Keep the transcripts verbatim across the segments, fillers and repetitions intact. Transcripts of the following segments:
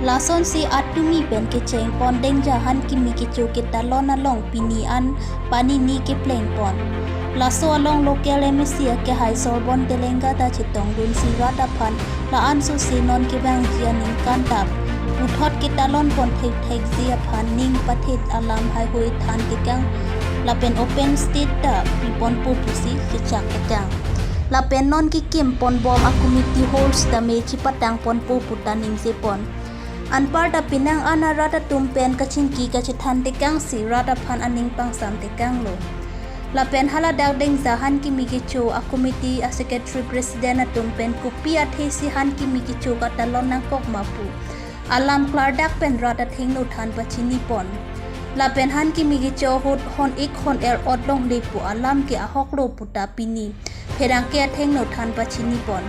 Lasonsi atumi pen kecheng pon Dengja han kimi kecho ketalon along pini an panini kepleng pon. Laso along local M A C akehai Sorbon Telenga ta chetongdunsi rat aphan la-an sose non kevangji aningkan ta puthot ketalon pon thekthekji aphan ning pathet alam haihui than tekang lapen open stage ta piponpo pusi kechak tekang. Lapen non kekim ponbom a committee halls tame chipatang ponpo puta ningje pon. Anparta penang an arat atum pen kachingki kachethan tekangsi rat aphan aning pangsam tekanglo. Lapen haladak Dengja han kimi kecho a committee a secretary president atum pen kopi athesi han kimi kecho katalon nangkok ma pu alam klardak pen rat athengno than pachini pon. Lapen han kimi kecho ahut hon-ik hon-er ot longle pu alam ke ahoklo puta pini pherangke athengno than pachini pon.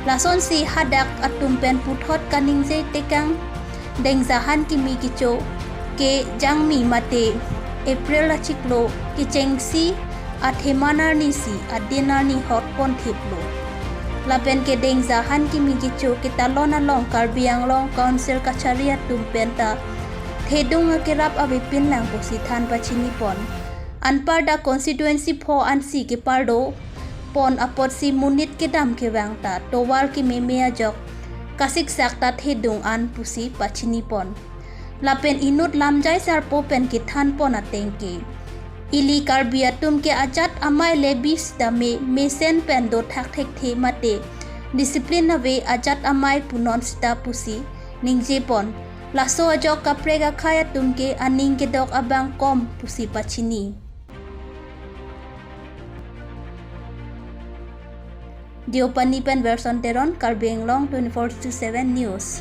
Lasonsi hadak atum pen puthot kaningje tekang, Dengja han kimi kecho ke Jangmi mate April achiklo kechengsi athema arnisi adin arni hot ponthiplo. Lapen ke Dengja han kimi kecho ketalon along Karbi Anglong Council kachari atum penta thedung akerap avepin lang pusi than pachini pon. Anparta constituency pho ansi kepardo pon apotsi monit kedam kevang ta tovar kememe ajok kasiksak ta thedung an pusi pachini pon. Lapen inut lamjai sarpo pen kethan pon ateng ke ili Karbi atum ke ajat amei le bis dame mesen pen dothak thekthe mate discipline ave ajat amei punon sita pusi ningje pon. Laso ajok kaprek akhei atum ke aning kedok abang kom pusi pachini. Deopani pen Verson Teron, Karbi Anglong twenty-four into seven News.